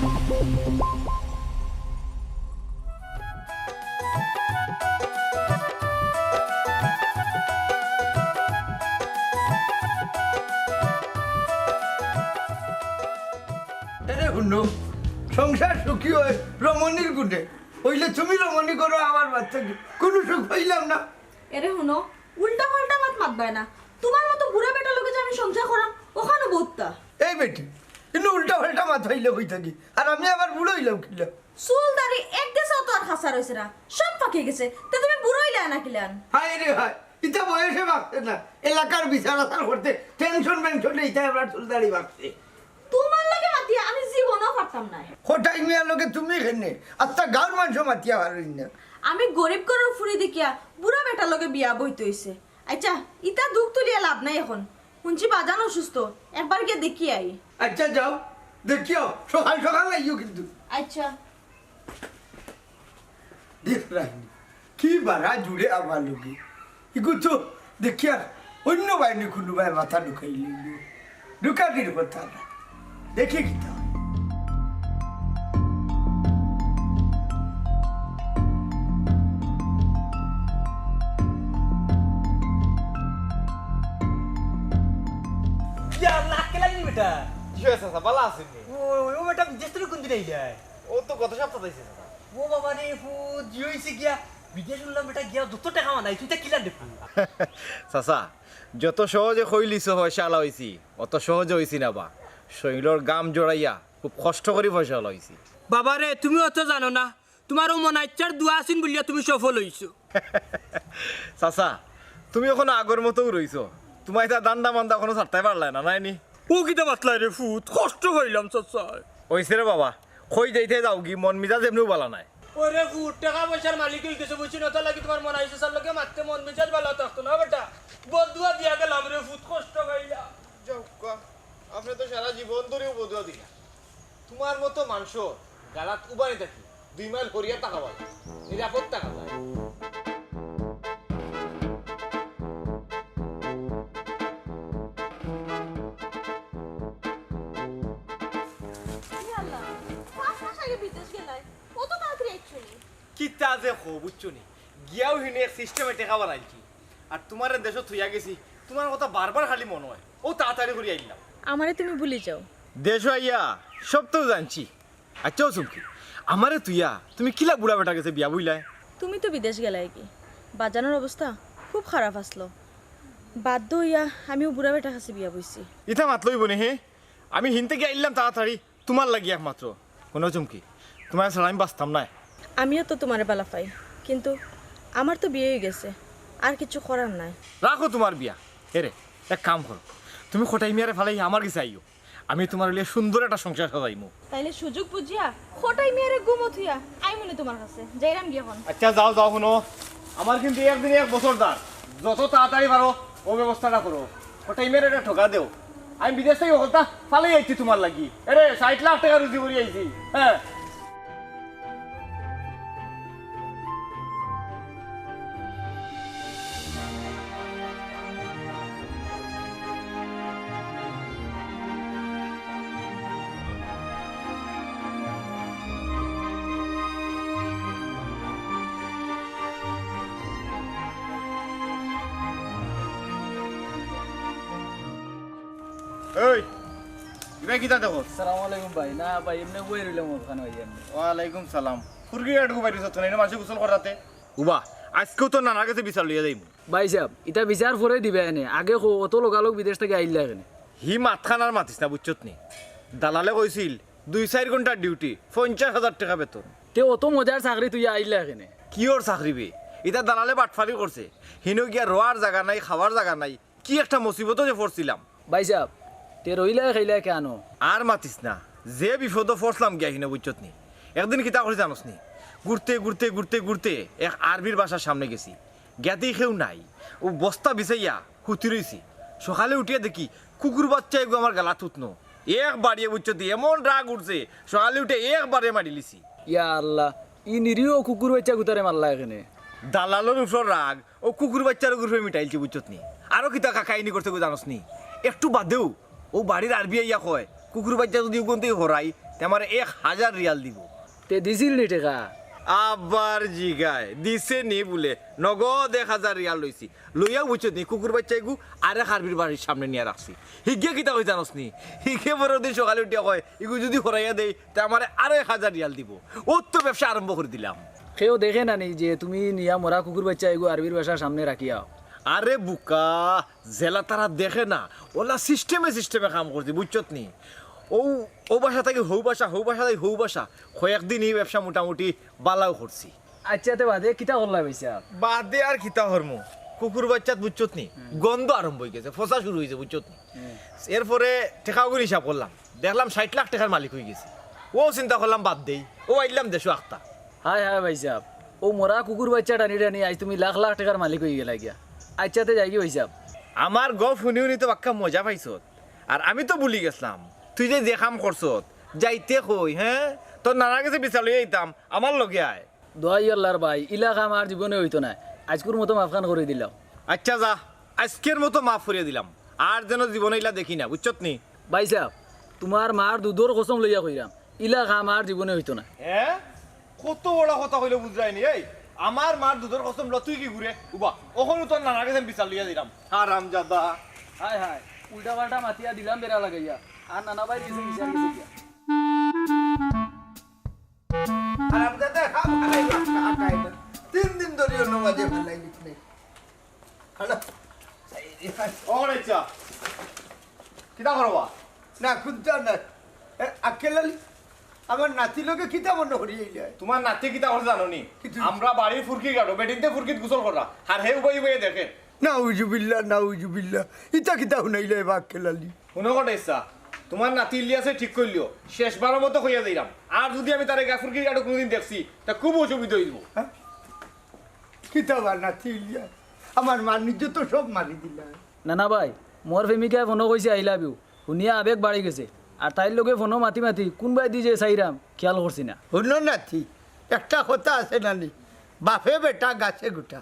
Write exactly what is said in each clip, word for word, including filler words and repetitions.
এরে হুনো, সংসার সুখী অয় রমণীর গুণে। অইলে তুমি রমণী করো আমার বাচ্চাকে, কুনু সুখ পাইলাম না। এরে হুনো, উল্টা পাল্টা মাত মাতবায় না। তুমার মতো বুড়া বেটার লগে যে আমি সংসার করাম, অখানও বউততা। এই বেটি, ইনো উল্টা পাল্টা মাত পাইলে কই থাকি? আর আমি আবার বুড়া অইলাম কিলা? চুল দাড়ি এক গেছে, অত আর খাসা রইছে না, সব পাকি গেছে। তে তুমি বুড়া অইলায় না কিলান? হায় রে হায়, ইতা বয়সে বাঁচে না। এলাকার বিচার আচার করতে টেনশন মেনশনে ইতা আমার চুল দাড়ি বাঁচছে। তুমার লগে মাতিয়া আমি জীবনও পারতাম নায়। কটাই মিয়ার লগে তুমি কেনে? আস্তা গাঁওর মানষে মাতিয়া পারইন না। আমি গরিব ঘরর ফুরি দেখিয়া বুড়া বেটার লগে বিয়া বইতে অইছে। আইচ্ছা, ইতা দুখ তুলিয়া লাভ নাই অখন। হুনছি বাজান অসুস্থ, একবার গিয়া দেখিয়া আই। আইচ্ছা, যাও, দেখিও, সকাল সকাল আইও কিন্তু। আইচ্ছা। দেখ রাইনি, কি বাড়া জুড়ে আমার লগে। ইগু তো দেখিয়ার অইন্য বায়নি কুনুবায় মাথা ঢুকাইলিগি। ঢুকানির কথা না। দেখি কিতা। ইয়া, লাখ কেলাইনি বেটা। জি অয় চাচা, ভালা আছইন নি? ও, ও বেটা, বিদেশ থাকি কুনদিন আইলায়? অউ তো গত সপ্তাত আইছি চাচা। ও বাবা রে, ফুত, জি অইছে গিয়া। বিদেশ হুনলাম বেটা গিয়া যত টেকা বানাই, তুই তা কিলা দেখু? চাচা, যত সহজে কইলিছো পয়সাআলা অইছি, অত সহজে অইছি না বা। শইলর ঘাম জড়াইয়া খুব কষ্ট করি পয়সাআলা অইছি। বাবা রে, তুমি অত জানো না। তুমার অউ মনাইচ্ছার দোয়া আছইন বুলিয়া তুমি সফল অইছো। চাচা, তুমি অখনো আগর মতউ রইছো। তুমার ইতা ধান্দা মান্দা অখনো ছাড়তায় পারলায় না, নায় নি? অউ কিতা মাতলায় রে ফুত, কষ্ট পাইলাম চাচায়। অইছে রে বাবা, কই যাইতে যাওগি, মন মিজাজ এমনেউ ভালা নায়। ওরে ফুত, টেকা পয়সার মালিক অইগেছো বুঝছো নি, অতার লাগি তুমার মনাই চাচার লগে মাততে মন মিজাজ ভালা থাকতো না বেটা। বদদোয়া দিয়া গেলাম রে ফুত, কষ্ট পাইলাম। যাউক্কা, আপনে তো সারা জীবন ধরিউ বদদোয়া দিলা। তুমার মতো মানষর গালাত উবানি থাকি দুই মাইল করিয়া থাকা ভালা, নিরাপদ থাকা যায়। ইয়া আল্লাহ, পাঁচ মাস আগে বিদেশ গেলায়, অত তাড়াতাড়ি আইছো নি? কিতা যে কও বুঝছো নি, গিয়াউ হিনো এক সিস্টেমে টেকা বানাইলছি। আর তুমারে দেশো থইয়া গেছি, তুমার কথা বারবার খালি মনো অয়, অউ তাড়াতাড়ি করি আইলাম। আমারে তুমি ভুলি যাও। দেশো আইয়া সব তো জানছি। আইচ্ছা, ও চুমকি, আমারে থইয়া তুমি কিলা বুড়া বেটার গেছে বিয়া বইলায়? তুমি তো বিদেশ গেলায়গি, বাজানর অবস্থা খুব খারাপ আছলো, বাধ্য অইয়া আমিও বুড়া বেটার গেছে বিয়া বইছি। ইতা মাতলে অইবো নি হে? আমি হিন থাকি আইলাম তাড়াতাড়ি তুমার লাগি একমাত্র। হুনো চুমকি, তুমারে ছাড়া আমি বাঁচতাম নায়। আমিও তো তুমারে ভালা পাই, কিন্তু আমার তো বিয়া অইগেছে, আর কিচ্ছু করার নাই। রাখো তুমার বিয়া। এরে, এক কাম করো, তুমি কটাই মিয়ারে ফালাই আমার গেছে আইও, আমি তুমার লইয়া সুন্দর একটা সংসার সাজাইমু। তাইলে সুযোগ বুঝিয়া কটাই মিয়ারে ঘুমো থইয়া আইমুনে তুমার গেছে, যাইরাম গিয়া অখন। আইচ্ছা, যাও, যাও, হুনো, আমার কিন্তু একদিনে এক বছর দার, যত তাড়াতাড়ি পারো অউ ব্যবস্থাটা করো। কটাই মিয়ারে একটা ঠকা দেও, আমি বিদেশ থাকি হকলতা ফালাই আইছি তুমার লাগি। এরে, ষাইট লাখ টেকা রুজি করি আইছি। হ্যাঁ। এই, ইবায় কিতা দেখো? সালাম আলাইকুম ভাই। না ভাই, এমনে বই রইলাম অখানো ভাই, এমনে। ওয়ালাইকুম সালাম। ফুরগি আটগু বাইরে সত্য নাই, মাসে গোসল করাতে। উবা, আইজকেউ তো নানার গেছে বিচার লইয়া যাইমু। ভাইসাব, ইতা বিচার পরে দিবায় নে, আগে কও, অত লগালগ বিদেশ থাকি আইলায় কেনে? হি মাতখান আর মাতিস না, বুঝছত নি? দালালে কইছিল, দুই চাইর ঘন্টার ডিউটি, পঞ্চাশ হাজার টেকা বেতন। তে অত মজার চাকরি থইয়া আইলায় কেনে? কিওর চাকরি বে? ইতা দালালে বাটফারি করছে। হিনো গিয়া রওয়ার জাগা নাই, খাওয়ার জাগা নাই, কি একটা মুসিবতো যে পড়ছিলাম। ভাইসাব, তে রইলায় খাইলায় কেনে? আর মাতিস না, যে বিপদো পড়ছিলাম গিয়া হিনো, বুঝছত নি? একদিন কিতা করছি জানোস নি? ঘুরতে, ঘুরতে, ঘুরতে, ঘুরতে এক আরবির বাসার সামনে গেছি। গিয়া দেখি কেউ নাই। অউ বস্তা বিছাইয়া হুতি রইছি। সকালে উঠিয়া দেখি কুকুর বাইচ্চা এগু আমার গালাত হুতনো। এক বাড়িয়ে, বুঝছত নি, এমন রাগ উঠছে, সকালে উঠিয়া এক বাড়িয়ে মারিলিছি। ইয়া আল্লাহ, ই নিরীহ কুকুর বাইচ্চা গুতারে মারলায় কেনে? দালালর উপর রাগ অউ কুকুর বাইচ্চার উপরে মিটাইলছি, বুঝছত নি? আরো কিতা কাকাইনি করছে গো জানোস নি? একটু বাদেউ অউ বাড়ির আরবি আইয়া কয়, কুকুর বাইচ্চা যুদি অগুন থাকি হরাই, তে আমারে এক হাজার রিয়াল দিবো। তে দিছিল নি টেকা? আবার জিগায়, দিছে নি বুলে, নগদ এক হাজার রিয়াল লইছি। লইয়া বুঝছত নি, কুকুর বাইচ্চা ইগু আরেক আরবির বাড়ির সামনে নিয়া রাখছি। হিগে কিতা কইতা জানোস নি? হিগে পরর দিন সকালে উঠিয়া কয়, "ইগু যুদি হরাইয়া দেই, তে আমারে আরো এক হাজার রিয়াল দিবো।" অউ তো ব্যবসা আরম্ভ করি দিলাম। কেউ দেখে না নি যে তুমি নিয়া মরা কুকুর বাইচ্চা ইগু আরবির বাসার সামনে রাখিয়াও? আরে বুকা, যেলা তারা দেখে না, অলা সিস্টেমে সিস্টেমে কাম করছি, বুঝছত নি? অউ, অউ বাসা থাকি হউ বাসা, হউ বাসা থাকি হউ বাসা, কয়েকদিন ই ব্যবসা মোটামুটি বালাউ করছি। আইচ্ছা, তে বাদে কিতা করলা ভাইসাব? বাদে আর কিতা করমু? কুকুর বাইচ্চাত বুঝছত নি? হুম। গন্ধ আরম্ভ অইগেছে, ফসা শুরু অইছে, বুঝছত নি? হুম। এরপরে টেকাগুর হিসাব করলাম, দেখলাম ষাইট লাখ টেকার মালিক অইগেছি। অউ চিন্তা করলাম বাদ দেই, অউ আইলাম দেশো আখতা। হায় হায় ভাইসাব, অউ মরা কুকুর বাইচ্চা টানি টানি আইজ তুমি লাখ লাখ টেকার মালিক অইগেলায় গিয়া। আইচ্ছা, তে যাইগি ভাইসাব। আমার গফ হুনি হুনি তো বাক্কা মজা পাইছত, আর আমি তো ভুলি গেছলাম তুই যে যে কাম করছত, যাইতে কই, হে? তোর নানার গেছে বিচার লইয়া আইতাম, আমার লগে আয়। দোহাই আল্লার ভাই, ইলা কাম আর জীবনে অইতো নায়। আইজকুর মতো মাফখান করি দিলাও। আইচ্ছা যা, আইজকের মতো মাফ করিয়া দিলাম, আর যেন জীবনে ইলা দেখি না, বুঝছত নি? ভাইসাব, তুমার মার দুধর কসম লইয়া কইরাম, ইলা কাম আর জীবনে অইতো নায়। হে? কত বড় কথা কইলো বুঝরায় নি? এই, আমার মার দুধর কসম ল, তুই কিগুরে? উবা, অখনউ তোর নানার গেছে বিচার লইয়া দিলাম। হারামজাদা। হায় হায়, উল্টা পাল্টা মাতিয়া দিলাম বেড়া লাগাইয়া, আর নানা ভাইর গেছে বিচার গেছে গিয়া। হারামজাদা, খাম খাই না, খা খাই না। তিন দিন ধরি অন্য মাঝে ফালাই দিস নে। হ্যালো। এই রে ভাই। ও রে চা। কিতা করবা? না, কুন্তা না। এ, আক্কেল আলী, আমার নাতির লগে কিতা মনো করি আইলে? তুমার নাতি কিতা করছে জানো নি? কিতা? আমরা বাড়ির ফুরকির গাটো, বেটিন্তে ফুরকিত গোসল করা। আর হে উবাই উবাই দেখে। নাউজুবিল্লাহ, নাউজুবিল্লাহ। ইতা কিতা হুনাইলে এবার আক্কেল আলী? হুনো কটাইছা, তুমার নাতি ইলিয়াসে ঠিক করিলিও, শেষবারর মতো কইয়া যাইরাম। আর যুদি আমি তারে গা ফুরকির গাটো কুনুদিন দেখছি, তে খুব অসুবিধা অইযিবো। হ্যাঁ? কিতা বা নাতি ইলিয়াস? আমার মান ইজ্জত তো সব মারি দিলা। না, না ভাই, মোর প্রেমিকায় ফোনো কইছে "I love you", হুনিয়া আবেগ বাড়ি গেছে। আর তাইর লগে ফোনো মাতি মাতি কুনবায়দি যে চাইরাম, খিয়াল করছি না। হুনো নাতি, একটা কথা আছে না নি, বাফে বেটা গাছে গুটা।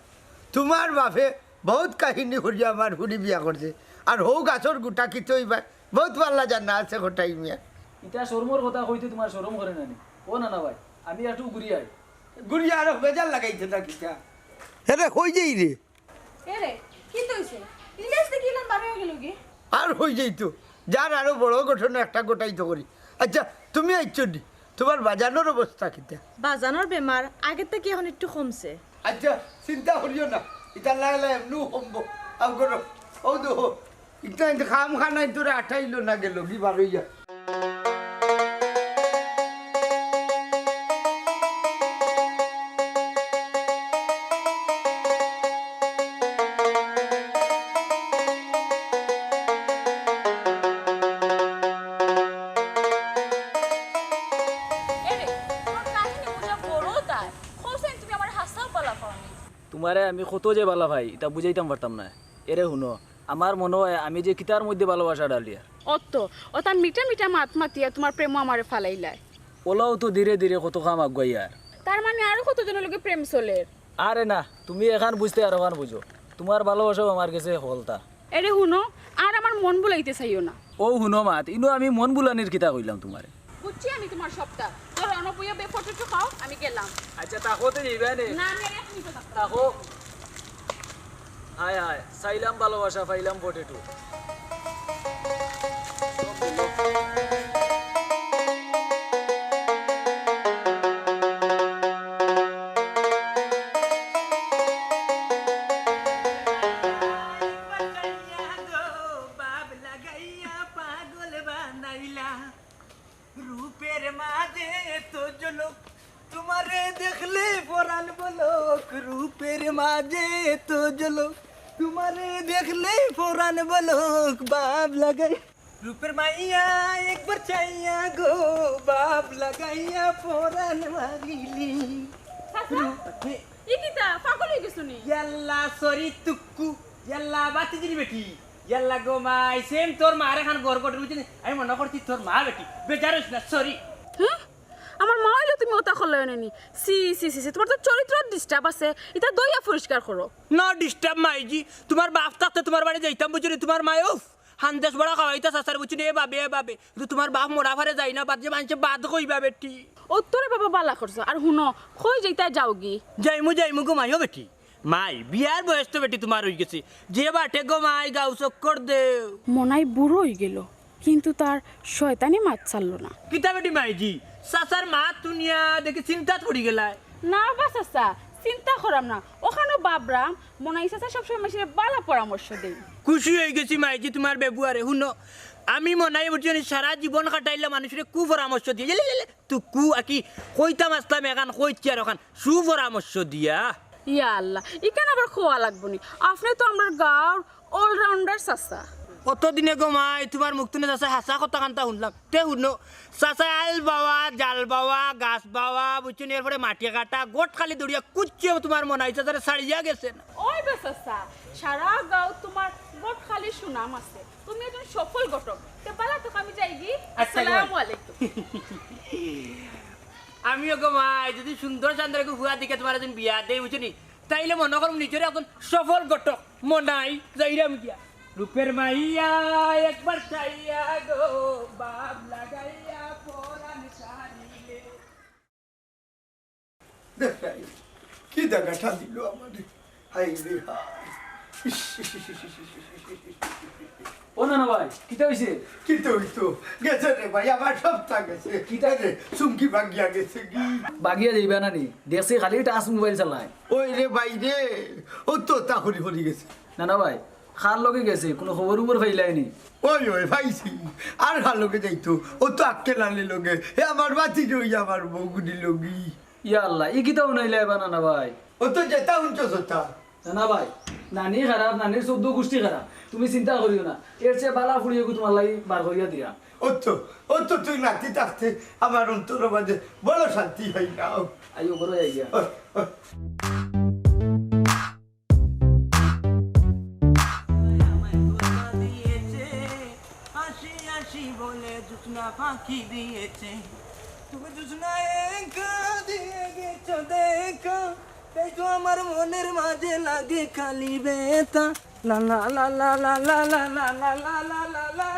তুমার বাফে বউত কাহিনী করিয়া আমার ফুরি বিয়া করছে, আর হউ গাছর গুটা কিতা অইবা, বউত ভালা জানা আছে কটাই মিয়া। ইতা শরমর কথা কইতে তুমার শরম করে না নি? ও না, না ভাই, আমি একটু ঘুরি আই। ঘুরিয়া আরো বেজার লাগাইছে না কিতা? এরে, কই যাইরে? এরে, কিতা অইছে? ইলিয়াস দেখি ইলান বার অইয়া গেলো গি? আর অই যাইতো, যার আরো বড় ঘটনা একটা ঘটাইতো করি। আইচ্ছা, তুমি আইছো নি? তুমার বাজানর অবস্থা কিতা? বাজানর বেমার আগের থাকি অখন একটু কমছে। আইচ্ছা, চিন্তা করিও না, ইতা লায় লায় এমনেউ কমবো। আও করো, অউ দেখো, ইতা ইতা খাম খানাই তোরে আটাইলো না গেলো গি বার অইয়া। এরে, তুমার কাহিনী বুঝা বড় তাই। কওছাইন তুমি আমারে হাছাউ ভালা পাও নি। তুমারে আমি কত যে ভালা পাই, ইতা বুঝাইতাম পারতাম নায়। এরে হুনো, আমার মনো অয় আমি যে কিতার মধ্যে ভালোবাসা ঢালিয়ার। অত, অতা মিঠা মিঠা মাত মাতিয়া তুমার প্রেমো আমারে ফালাইলায়। অলাউ তো ধীরে ধীরে কত কাম আগুয়াইয়ার। তার মানে আরো কতজনর লগে প্রেম চলের? আরে না, তুমি এখান বুঝতে আরোখান বুঝো। তুমার ভালোবাসাও আমার গেছে হকলতা। এরে হুনো, আর আমার মন ভুলাইতে চাইও না। অউ হুনো মাত, ইনো আমি মন ভুলানির কিতা কইলাম তুমারে? বুঝছি আমি তুমার সবটা। ধরো, অনো বইয়া বে ফটো একটু খাও, আমি গেলাম। আইচ্ছা, তা কইতে যাইবায় নে? না, আমি আর এক মিনিটও থাকতাম না। থাকো। হায় হায়, চাইলাম ভালোবাসা, পাইলাম পটেটো। রূপের মাঝে এত ঝলক, তোমারে দেখলে পরাণ বলক। রূপের মাঝে এত ঝলক, তোমারে দেখলে পরাণ বলক, বাপ লাগাই। রূপের মাইয়া একবার চাইয়া গো, বাপ লাগাইয়া পরাণ মারিলি। চাচা, রূপে ই কিতা? পাগল অই গেছো নি? ইয়াল্লা, sorry তুক্কু। ইয়াল্লা, বাতিজির বেটি। ইয়াল্লা গো মাই, same তোর মার এখান গড় গঠন বুঝলি? আমি মনে করছি তোর মা বেটি। বেজার অইস না, sorry। হ্যাঁ? আমার মা অইলে তুমি অতা করলায় নি? ছি, ছি, ছি, ছি, তুমার তো চরিত্র disturb আছে। ইতা ধইয়া পরিষ্কার করো। No disturb মাইজি, তুমার বাপ থাকতে তুমার বাড়ি যাইতাম বুঝছো নি? তুমার মায়, উফ, হান্দেশ বড়া খাওয়াইতা চাচার বুঝছো নি, এ বাবে, এ বাবে। কিন্তু তুমার বাপ মরা ফারে যাই না, বাদ যে মানষে বাদ কইবা বেটি। অত্তরে বাবা বালা করছো। আর হুনো, কই যাইতায় যাওগি? যাইমু, যাইমু গো মাই, ও বেটি। মাই, বিয়ার বয়স তো বেটি তুমার অইগেছে। যে বাটে গো মাই গাউ চক্কর দেও। মনাই বুড়ো অইগেলো, কিন্তু তার শয়তানি মাত ছাড়লো না। কিতা বেটি মাইজি, চাচার মাত হুনিয়া দেখি চিন্তাত পড়ি গেলায়। না বা চাচা, চিন্তা করাম না। অখানও ভাবরাম, মনাই চাচায় সবসময় মানষরে বালা পরামর্শ দেইন। খুশি অইগেছি মাইজি তুমার বেবুয়ারে। হুনো, আমি মনাই বুঝছো নি সারা জীবন কাটাইলা মানষরে কুপরামর্শ দিয়া। এলে, এলে, এলে। তো কু আকি কইতাম আছলাম এখান, কইছি আর অখান সুপরামর্শ দিয়া। ইয়া আল্লাহ, ইখান আবার কওয়া লাগবো নি। আপনে তো আমরার গাউর all-rounder চাচা। অতদিনে গো মাই, তুমার মুখ থনে চাচায় হাছা কথা কান্তা হুনলাম। তে হুনো, চাচায় আল বাওয়া, জাল বাওয়া, গাছ বাওয়া, বুঝছো নি, এরপরে মাটি কাটা, গট খালি দৌড়িয়া কুচ্ছিও তুমার মনাই চাচারে ছাড়িয়া গেছে না। ওই বা চাচা, সারা গাউত তুমার গট খালি সুনাম আছে। তুমি একজন সফল ঘটক। তে বালা তো আমি যাইগি। আচ্ছা, আসসালামু আলাইকুম। আমিও গো মাই, যদি সুন্দর সান্দর এগু ফুয়া দেখি তুমার একজন বিয়া দেই, বুঝছো নি? তাইলে মনো করমু নিজরে একজন সফল ঘটক মনাই, যাইরাম গিয়া। রূপের মাইয়া একবার চাইয়া গো, বাপ লাগাইয়া পরাণ কাড়িলে। দেখ, কি জাগাটা দিল আমারে। হায় রে হায়। ইস, ইস, ইস। ও নানা ভাই, কিতা অইছে? কিতা অইতো? গেছে রে ভাই, আমার সবটা গেছে। কিতা? রে, চুমকি ভাগিয়া গেছে গি? ভাগিয়া যাইবা না নি? দেখছি খালি touch mobile চালায়। ওই রে ভাই রে, ও তো তা হরি হরি গেছে। নানা ভাই, কার লগে গেছে? কুনু খবর উবর পাইলায় নি? ওই, ওই, পাইছি। আর কার লগে যাইতো? ও তো আক্কেল আলীর লগে। হে আমার ভাতিজা, ওই আমার বউগুনি লগে। ইয়া আল্লাহ, ই কিতা হুনাইলায় বা নানা ভাই? ও তো যেতা হুনছো সেতা। নানা ভাই, নানি খারাপ, নানির চৌদ্দ গুষ্টি খারাপ। তুমি চিন্তা করিও না, এর চেয়ে বালা ফুড়ি এগু তুমার লাগি বার করিয়া দিরাম। ও তো, ও তো তুই নাতি থাকতে আমার অন্তরর মাঝে বড় শান্তি অইলাম। আইও, ঘরো যাই গিয়া। ওই, ওই। আমায় ধোকা দিয়েছে, হাসি হাসি বলে জোছনা ফাঁকি দিয়েছে। তুমি জোছনা একা দিয়ে গেছো দেখা, তাই তো আমার মনের মাঝে লাগে খালি ব্যথা। লা লা লা লা।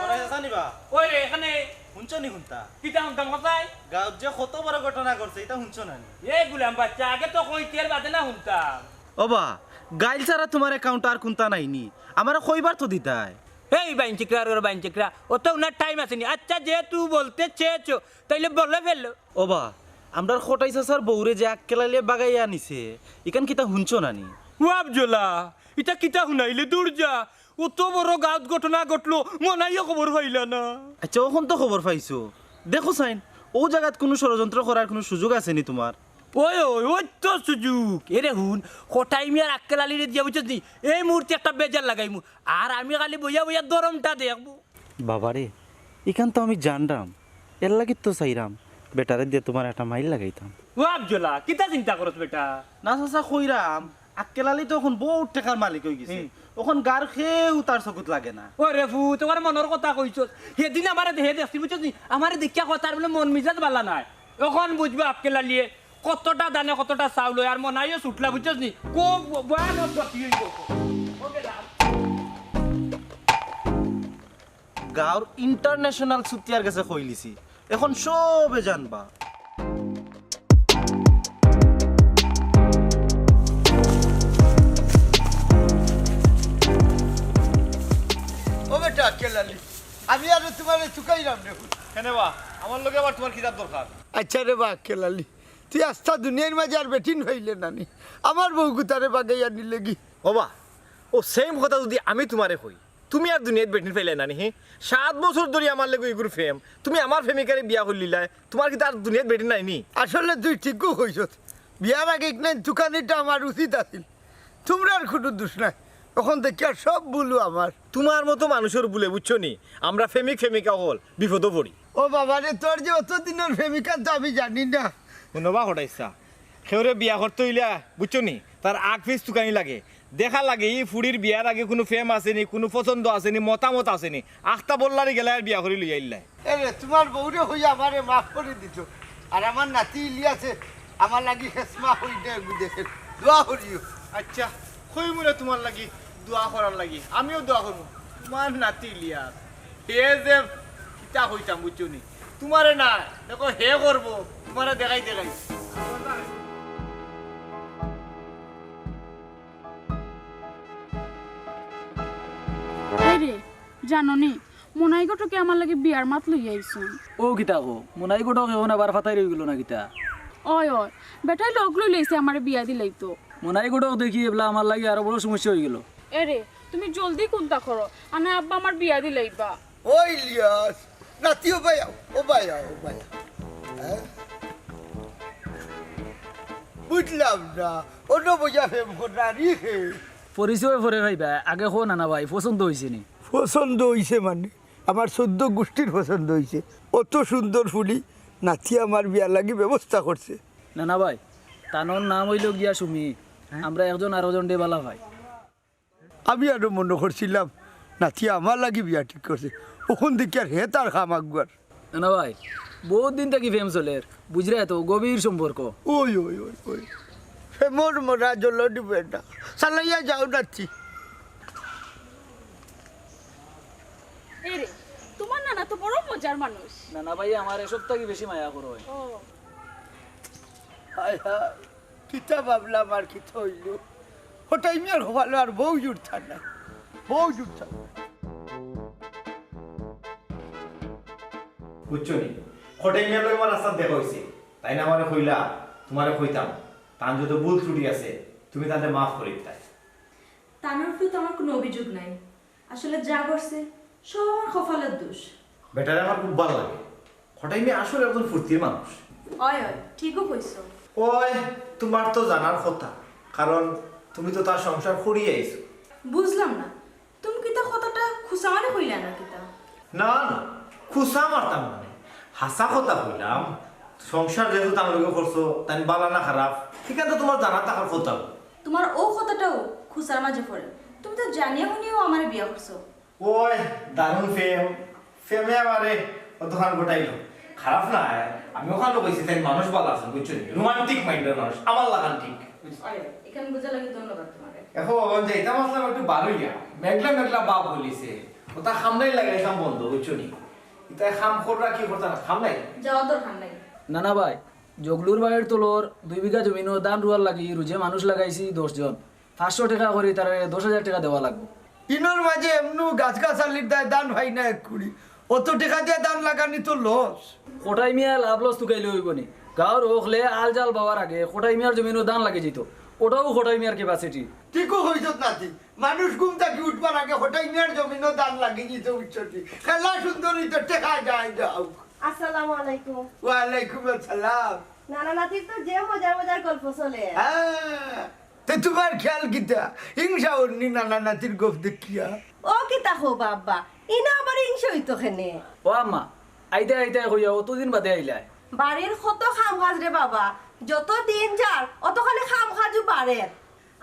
মনে আছে নি বা? ওই রে, এখানে। হুনছো নি হুনতা? কিতা হুনতাম কথায়? গাঁওত যে কত বড় ঘটনা ঘটছে, ইটা হুনছো না নি? এ গুলাম বাচ্চা, আগে তো কইতে এর বাদে না হুনতাম। ও বা, গাইল ছাড়া তুমার account আর কুনতা নাই নি? আমারে কইবার তো দিতায়। এই বাইঞ্চিকরা আর ওর বাইঞ্চিকরা, অত উনার time আছে নি। আচ্ছা, যেহেতু বলতে চেয়েছো, তাইলে বলে ফেলো। ও বা, আমরার কটাই চাচার বউরে যে আক্কেল আলীয়ে বাগাইয়া নিছে, ইখান কিতা হুনছো না নি? ও আফজলা, ইটা কিতা হুনাইলে? দূর যা, অত বড় গাঁওত ঘটনা ঘটলো, মনাইও খবর পাইলা না। আচ্ছা, অখন তো খবর পাইছো। দেখো চাইন, অউ জাগাত কুনু ষড়যন্ত্র করার কুনু সুযোগ আছে নি তুমার? ওই, ওই, ওই তো সুযোগ। এরে হুন, কটাই মিয়ার আক্কেল আলীরে দিয়া বুঝছস নি, এই মুহূর্তে একটা বেজার লাগাইমু। আর আমি খালি বইয়া বইয়া দরমটা দেখমু। বাবারে, ইখান তো আমি জানরাম, এর লাগি তো চাইরাম, বেটারে দিয়া তুমার একটা মাইর লাগাইতাম। ও আফজলা, কিতা চিন্তা করস বেটা? না চাচা, কইরাম, আক্কেল আলী তো অখন বউত টেকার মালিক অইগেছে। হুম। অখন গাঁওর কেউ তার চকুত লাগে না। ওরে ফুত, তুমার মনর কথা কইছস। হেদিন আমারে দে-, হে দেখছি, বুঝছস নি? আমারে দেখিয়া কয় তার বুলে মন মিজাজ বালা নায়। অখন বুঝবো আক্কেল আলীয়ে কতটা দানে কতটা চাউল অয়, আর মনাইও ছুটলা, বুঝছস নি? খুব ভয়ানক গতি অইবো। ও গেলাম। গাঁওর international ছুতিয়ার গেছে কইলিছি, অখন সবে জানবা। ও বেটা আক্কেল আলী, আমি আর তুমারে চুকাইরাম রে। কেনে বা, আমার লগে আবার তুমার কিতার দরকার? আচ্ছা রে বা আক্কেল আলী, তুই আস্তা দুনিয়ার মাঝে আর বেটিন পাইলে না নি, আমার বউগুতারে বাগাইয়া নিলে গি। ও বা, ও same কথা যদি আমি তুমারে কই, তুমি আর দুনিয়াত বেটিন পাইলায় না নি, হি? সাত বছর ধরি আমার লগে ইগুর প্রেম, তুমি আমার প্রেমিকারে বিয়া করিলিলায়, তুমার কিতা আর দুনিয়াত বেটিন নাই নি? আসলে তুই ঠিকউ কইছস, বিয়ার আগে ইখান তুকানিটা আমার উচিত আছিল, তুমরার কুনু দুষ নাই, অখন দেখিয়ার সব ভুলউ আমার। তুমার মতো মানুষর ভুলে, বুঝছো নি, আমরা প্রেমিক প্রেমিকা অকল বিপদো পড়ি। ও বাবা রে, তোর যে অত দিনর প্রেমিকা তো আমি জানি না। হুনো বা কটাই চাচা, কেউরে বিয়া করতে অইলে, বুঝছো নি, তার আগ পিছ তুকানি লাগে। দেখা লাগে ই ফুড়ির বিয়ার আগে কুনু প্রেম আছে নি, কুনু পছন্দ আছে নি, মতামত আছে নি। আখতা বল্লারি গেলায় আর বিয়া করি লইয়া আইলায়। এরে, তুমার বউরে কইয়া আমারে মাফ করি দিতো। আর আমার নাতি ইলিয়াসে আমার লাগি হেসমা করি দে, এগু দেখের। দোয়া করিও। আচ্ছা, কইমু রে তুমার লাগি দোয়া করার লাগি। আমিও দোয়া করমু। তোমার নাতি ইলিয়াস, হে যে কিতা কইতাম বুঝছো নি? তোমারে না, দেখো হে করবো, তোমারে দেখাই দেখাই। এই রে, জানো নি, মনাই ঘটকে আমার লাগি বিয়ার মাত লইয়া আইছইন। ও কিতা কও, মনাই ঘটক এখন আবার ফাতাই রই গেল না কিতা? অয় অয়, বেটায় লগ লই লইছে আমারে বিয়া দিলাইতো। মনাই ঘটক দেখি এবলা আমার লাগি আরো বড় সমস্যা অই গেল। এরে, তুমি জলদি কুনতা করো, আনে আব্বা আমার বিয়া দিলাইবা। ও ইলিয়াস, নাতি ও ভাই আও, ও ভাই আও, ও ভাই আও। হ্যাঁ? বুঝলাম না, অন্য বইয়া প্রেম কররা রে হে। পরিচয় পরে পাইবা, আগে কও নানা ভাই, পছন্দ অইছে নি? পছন্দ অইছে মানে? আমার চৌদ্দ গুষ্টির পছন্দ অইছে। অত সুন্দর ফুড়ি নাতি আমার বিয়ার লাগি ব্যবস্থা করছে। নানা ভাই, তানর নাম অইলো গিয়া সুমি। আমরা একজন আরোজনরে বালা পাই। আমি আরো মনো করছিলাম নাতি আমার লাগি বিয়া ঠিক করছে, অখন দেখিয়ার হে তার কাম আগুয়ার। নানা ভাই, বউত দিন থাকি প্রেম চলের, বুঝরায় তো, গভীর সম্পর্ক। ওই ওই ওই ওই, প্রেমর মরা জল দিবে না, চালাইয়া যাও নাতি। এরে, তোমার নানা তো বড় মজার মানুষ। নানা ভাই আমারে সব থাকি বেশি মায়া করইন। ও। হায় হায়, কিতা ভাবলাম আর কিতা অইলো। কটাই মিয়ার কপালো আর বউ জুটতা নায়, বউ জুটতা নায়। বুঝছো নি? কটাই মিয়ার লগে আমার রাস্তাত দেখা অইছে, তাইন আমারে কইলা, তোমারে কইতাম, তান যত ভুল ত্রুটি আছে, তুমি তানরে মাফ করি দিতায়। তানর উপরে তো আমার কুনু অভিযোগ নাই, আসলে যা ঘটছে সব আমার কপালর দোষ। বেটারে আমার খুব ভালা লাগে, কটাই মিয়া আসলে একজন ফুর্তির মানুষ। অয় অয়, ঠিকউ কইছো। অয়, তোমার তো জানার কথা, কারণ তুমি তো তার সংসার করিয়া আইছো। বুঝলাম না, তুমি কিতা কথাটা খুচা মারি কইলায় না কিতা? না না, খুচা মারতাম না নি, হাছা কথা কইলাম। সংসার যেহেতু তান লগে করছো, তাইন ভালা না খারাপ, ইখান তো তোমার জানা থাকার কথা। তোমার অউ কথাটাও খুচার মাঝে পড়ে, তুমি তো জানিয়া হুনিয়াউ আমারে বিয়া করছো। ওই, দারুণ প্রেম। প্রেমে আমারে অতখান ঘটাইলো। খারাপ নায়, আমি অখানও কইছি, তাইন মানুষ ভালা আছইন, বুঝছো নি? Romantic mind-র মানুষ, আমার লাখান ঠিক। অয়, ইখান বুঝার লাগি ধন্যবাদ তোমারে। অখন যাইতাম আছলাম একটু বারইয়া, মেঘলা মেঘলা ভাব অইলিছে, অতা কামলাই লাগাইতাম বন্ধ, বুঝছো নি? ইতায় কাম কররা কি করতা না, কামলাই। যাওয়ার দরকার নাই। নানা ভাই, জগলুর বাড়ির তলর দুই বিঘা জমিনো ধান রুয়ার লাগি রুজে মানুষ লাগাইছি দশ জন। পাঁচশো টেকা করি তারারে দশ হাজার টেকা দেওয়া লাগবো। ইনোর মাঝে এমনেউ গাছ গাছালির দায় ধান পাই না এক কুড়ি। অত টেকা দিয়া ধান লাগানি তো loss। কটাই মিয়া লাভ loss তুকাইলে অইবো নি? গাঁওর হকলে আল জাল বাওয়ার আগে কটাই মিয়ার জমিনো ধান লাগি যাইতো। অটাউ কটাই মিয়ার capacity। ঠিকউ কইছত নাতি। মানুষ ঘুম থাকি উঠবার আগে কটাই মিয়ার জমিনো ধান লাগি যাইতো, বুঝছো নি? খেলা সুন্দরী তো টেকা যায় যাও। আসসালামু আলাইকুম। ওয়ালাইকুম আসসালাম। নানা নাতির তো যে মজার মজার গল্প চলে। হ্যাঁ। তে তোমার খেয়াল কিতা? হিংসা অর নি নানা নাতির গপ দেখিয়া? ও কিতা কও বা আব্বা, ইনো আবার হিংসা অইতো কেনে? ও আম্মা, আইতায় আইতায় কইয়া অতদিন বাদে আইলায়। বাড়ির কত কাম কাজ রে বাবা, যত দিন যার অত খালি কাম কাজউ বাড়ের।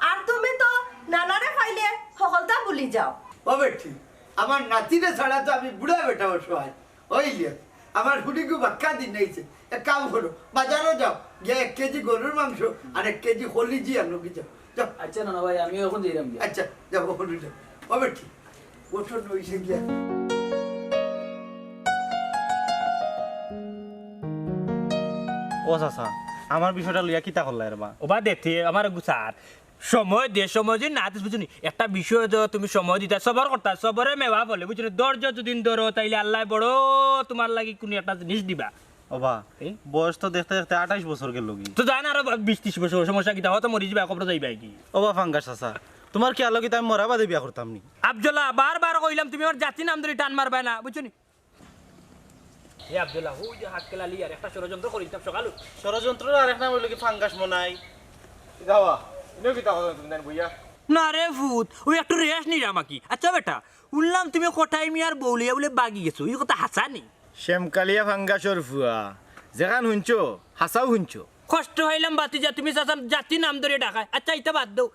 আর তুমি তো নানারে পাইলে হকলতা ভুলি যাও। ও বেটি, আমার নাতিরে ছাড়া তো আমি বুড়া বেটা অসহায়। অইলে আমার ফুড়িগু বাক্কা দিন আইছে। এক কাম করো, বাজারো যাও, গিয়া এক কেজি গরুর মাংস আর এক কেজি কলিজি আনো গি যাও। যাও। আচ্ছা নানা ভাই, আমিও অখন যাইরাম গিয়া। আচ্ছা, যাও, অখন যাও। ও বেটি, অখন অইছে গিয়া। ও চাচা, আমার বিষয়টা লইয়া কিতা করলায় রে বা? ওবা দেখতে আমার গুছার সময় দে, সময় যদি না দিস, বুঝছো নি? একটা বিষয় তো তুমি সময় দিতা, সবর করতা, সবরে মেওয়া ফলে, বুঝছো নি? ধৈর্য যদি ধরো, তাইলে আল্লায় বড় তোমার লাগি কুনু একটা জিনিস দিবা। ওবা, এ? বয়স তো দেখতে দেখতে আঠাইশ বছর গেল গি। তো যায় না আরো বিশ ত্রিশ বছর, সমস্যা কিতা? অতো মরি যাইবায়, কবরো যাইবায় গি। ওবা ফাঙ্গাস চাচা, তোমার খেয়াল কিতা আমি মরা বাদে বিয়া করতাম নি? আফজলা, বারবার কইলাম তুমি আমার জাতির নাম ধরি টান মারবায় না, বুঝছো নি? এ আফজলা, অউ যে হাক্কেল আলী আর একটা ষড়যন্ত্র করিতাম সকালউ। ষড়যন্ত্রর আরেক নাম অইলো গি ফাঙ্গাস মনাই। যাওয়া, ইনো কিতা কথা তুমি জান বইয়া? না রে ফুত, অউ একটু rest নিরাম আর কি। আচ্ছা বেটা, হুনলাম তুমি কটাই মিয়ার বউ লইয়া বুলে বাগি গেছো, ই কথা হাছা নি? শ্যামকালিয়া ফাঙ্গাসর ফুয়া, যেখান হুনছো, হাছাউ হুনছো। কষ্ট পাইলাম ভাতিজা, তুমি চাচার জাতি নাম ধরি ডাকায়। আচ্ছা, ইতা বাদ দেও,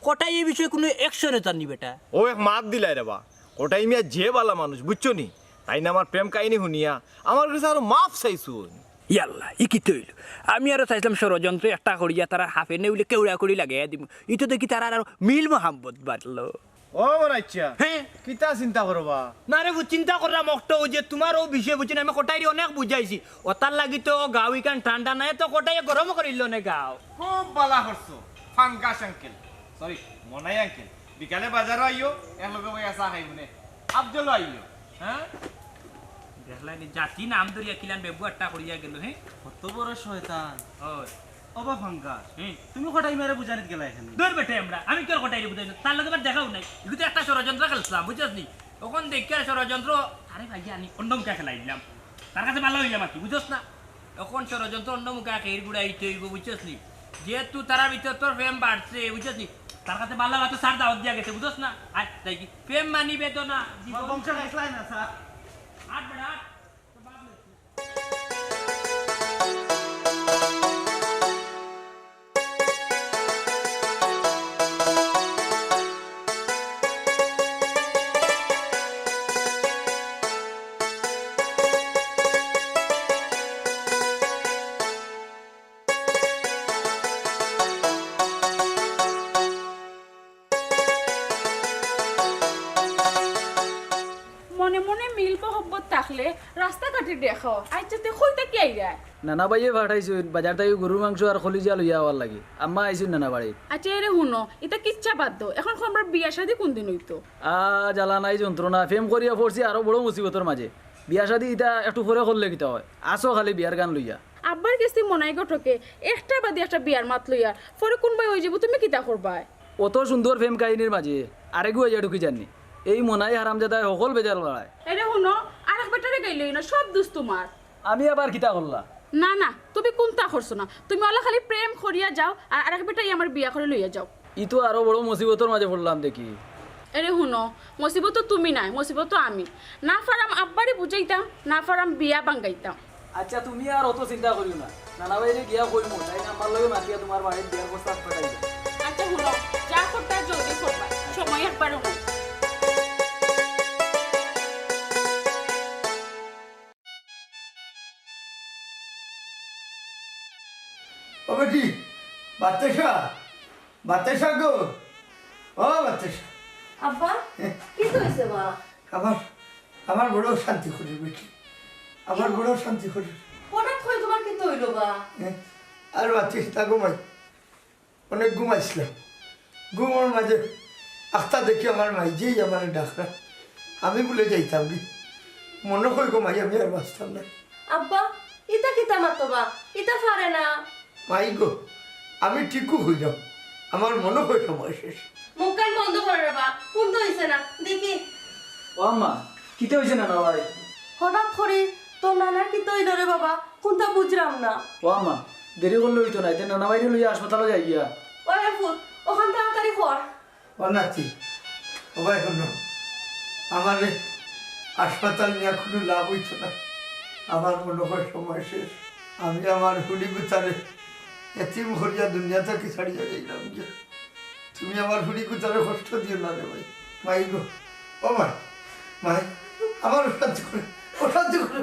কটাই ই বিষয়ে কুনু action অইতা নি বেটা? অউ এক মাত দিলায় রে বা, কটাই মিয়া যে বালা মানুষ, বুঝছো নি? তাইন আমার প্রেম কাহিনী হুনিয়া আমার গেছে আরো মাফ চাইছইন। ইয়াল্লা, ই কিতা অইলো? আমি আরো চাইছলাম ষড়যন্ত্র একটা করিয়া তারার হাফেনে অইলে কেউড়া করি লাগাইয়া দিমু। ই তো দেখি তারার আরো মিল মহাব্বত বাড়লো। ও বড় আচ্ছা। হে? কিতা চিন্তা করো বা? না রে, চিন্তা করলাম অকটা, অউ যে তুমার অউ বিষয়ে বুঝছো নি, আমি কটাইরে অনেক বুঝাইছি। অতার লাগি তো গাঁও ইখান ঠান্ডা নায়, তো কটাইয়ে গরম করিলো নে গাঁও। খুব ভালা করছো, ফাঙ্গাস আঙ্কেল, সরি, মনাই আঙ্কেল। বিকালে বাজারো আইও, একলগে বইয়া চা খাইমুনে। আফজলও আইও, হ্যাঁ? দেখলায় নি, জাতি নাম ধরিয়া কিলান বেবু আট্টা করিয়া গেল, হে? কত বড় শয়তান। ওই। ও বা ফাঙ্গাস, হুম। তুমি কটাই মারে বুঝানিত গেলায় কেনে? দূর বেটা, আমরা, আমি কিওর কটাইরে বুঝাইমু? তার লগে আমার দেখাও নাই। ইগু তো একটা ষড়যন্ত্র খেলছিলাম, বুঝছস নি? অখন দেখিয়ার ষড়যন্ত্র, আরে ভাই, আনি অন্য মুখা খেলাইলাম। তার কাছে ভালা অইলাম আর কি, বুঝছস না? অখন ষড়যন্ত্র অন্য মুখা খেইর গুড়াইতে অইবো, বুঝছস নি? যেহেতু তারার ভিতর তোর প্রেম বাড়ছে, বুঝছস নি? তার কাছে ভালা অইতো স্যার দাওয়াত দিয়া গেছে, বুঝছস না? আয়, যাই কি? প্রেম মানি বেদনা, জীবন আমার বংশ গাইছলাই না, স্যার। আট বেটা, আট। মনে মনে মিল মহব্বত থাকলে রাস্তাঘাটে দেখো। আচ্ছা, তে কই থাকি আইরায়? নানা ভাইয়ে পাঠাইছইন, বাজার থাকি গরুর মাংস আর কলিজা লইয়া আওয়ার লাগি। আম্মা আইছইন নানা বাড়িত। আচ্ছা, এরে হুনো, ইতা কিচ্ছা বাদ দেও। অখন কও, আমরার বিয়া শাদি কুনদিন অইতো? আ, জ্বালা নাই যন্ত্রণা, প্রেম করিয়া পড়ছি আরো বড় মুসিবতর মাঝে। বিয়া শাদি ইতা একটু পরে করলে কিতা অয়? আসো খালি বিয়ার গান লইয়া। আব্বার গেছে মনাই ঘটকে, একটার বাদে একটা বিয়ার মাত লইয়া, পরে কুনবায় অই যাইবো, তুমি কিতা করবায়? অত সুন্দর প্রেম কাহিনীর মাঝে আরেগু আইয়া ঢুকি যারনি। এই মনাই হারামজাদায় হকল বেজাল বাড়ায়। এরে হুনো, আরেক বেটারে গাইলইও না, সব দুষ তুমার। আমি আবার কিতা করলাম? না, না, তুমি কুন্তা করছো না। তুমি অলা খালি প্রেম করিয়া যাও, আর আরেক বেটারে আমার বিয়া করি লইয়া যাও। ই তো আরো বড় মুসিবতর মাঝে পড়লাম দেখি। এরে হুনো, মুসিবত তো তুমি নায়, মুসিবত তো আমি। না পাররাম আব্বারে বুঝাইতাম, না পাররাম বিয়া ভাঙ্গাইতাম। আচ্ছা, তুমি আর অত চিন্তা করিও না, নানা ভাইরে গিয়া কইমু, তাইন আম্মার লগে মাতিয়া তুমার বাড়িত বিয়ার প্রস্তাব পাঠাইবা। আচ্ছা হুনো, যা করতায় জলদি করবায়, সময় একবারও নাই। ও বেটি, বাতাসা, বাতাসা গো, ও বাতাসা। আব্বা, কিতা অইছে বা? আমার, আমার বড় অশান্তি করের বেটি, আমার বড় অশান্তি করের। হঠাৎ করি তুমার কিতা অইলো বা? এ, আর বাতাসা, তা ঘুমাই। অনেক ঘুমাইছলাম, ঘুমর মাঝে আখতা দেখি আমার মাইঝিয়ে আমারে ডাকরা। আমি বুলে যাইতাম গি, মনো কয় গো মাই, আমি আর বাঁচতাম না। আব্বা, ইতা কিতা মাতো বা? ইতা পারে না। মাই গো, আমি ঠিকউ কইরাম, আমার মনো কয় সময় শেষ। মুখখান বন্ধ করো রে বা, কুন্তা অইছে না, দেখি। ও আম্মা, কিতা অইছে নানা ভাই? হঠাৎ করি তোর নানার কিতা অইলো রে বাবা, কুন্তা বুঝরাম না। ও আম্মা, দেরি করলে অইতো নায়, তে নানা ভাইরে লইয়া হাসপাতালো যাই গিয়া। ওই রে পুত, অখান তাড়াতাড়ি কর। ও নাতি, ও ভাই হুনো, আমারে হাসপাতাল নিয়া কুনু লাভ অইতো না। আমার মনো কয় সময় শেষ। আমি আমার ফুড়ি গুতারে এতিম করিয়া দুনিয়া থাকি ছাড়িয়া যাইরাম গিয়া। তুমি আমার ফুড়ি গুতারে কষ্ট দিও না রে ভাই। মাই গো, ও মাই, মাই, আমার অশান্তি করে, অশান্তি করে।